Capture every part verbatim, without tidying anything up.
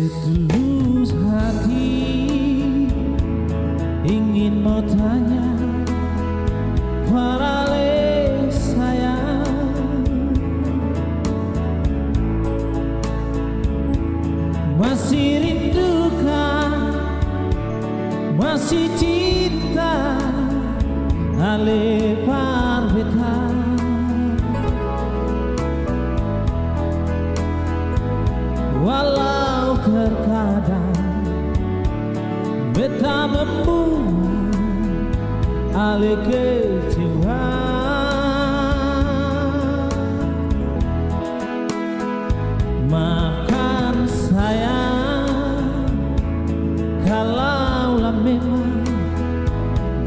Tulus hati ingin mau tanya, par ale sayang, masih rindu ka, masih cinta ale par beta? Walau terkadang beta membuat ale kecewa, maafkan sayang, kalau lah memang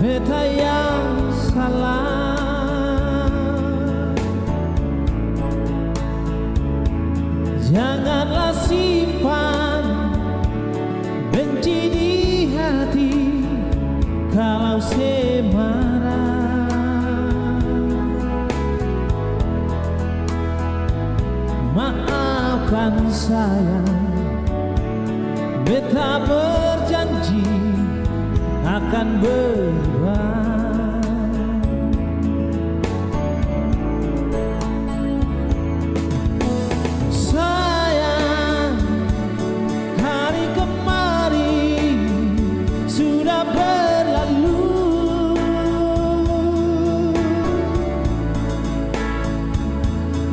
beta yang salah. Janganlah simpan benci di hati, kalau se marah. Maafkan sayang, beta berjanji akan berubah. Sayang, hari kemarin sudah berlalu.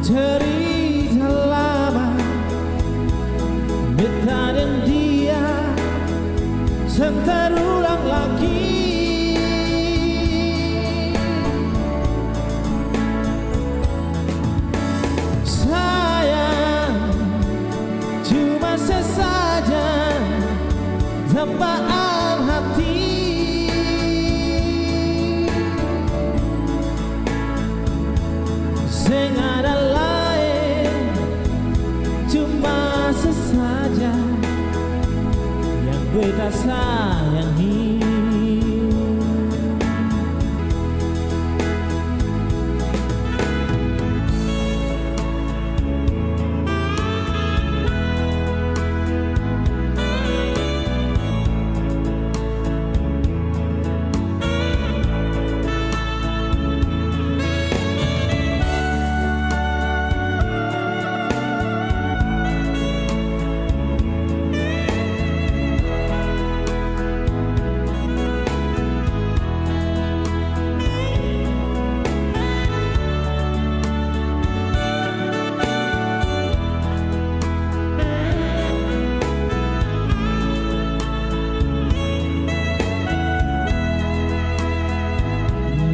Cerita lama beta deng dia seng terulang lagi. Sayang, cuma sesaja dambaan hati. Seng ada laeng, cuma sesaja yang beta sayangi.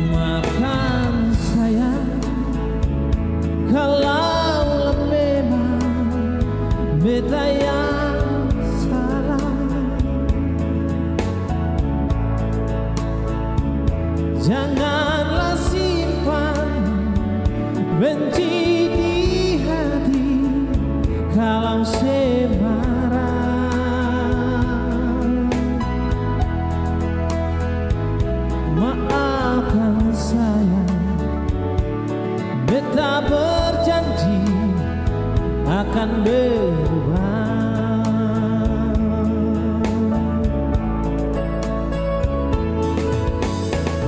Maafkan sayang, kalau memang beta yang salah. Janganlah simpan benci di hati, kalau se marah. Maafkan sayang, beta berjanji akan berubah.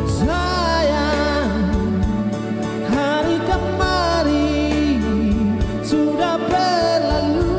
Sayang, hari kemarin sudah berlalu.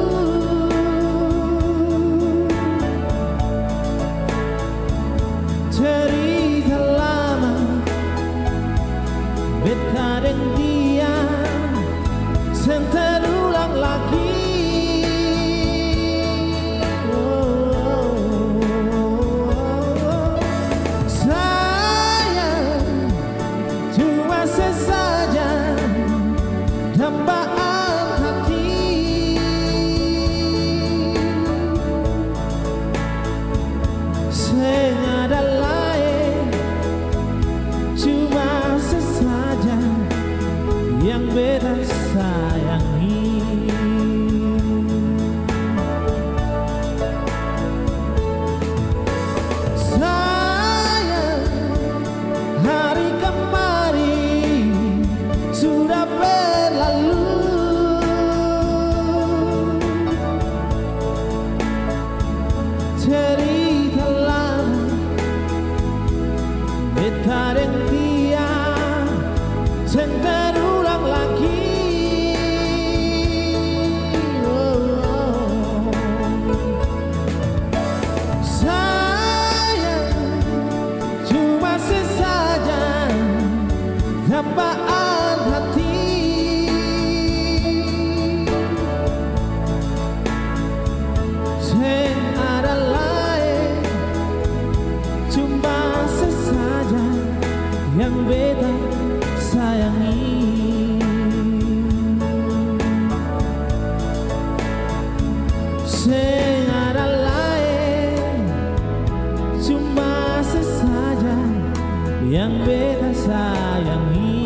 beta sayangi. Seng ada laeng, cuma se saja yang beta sayangi.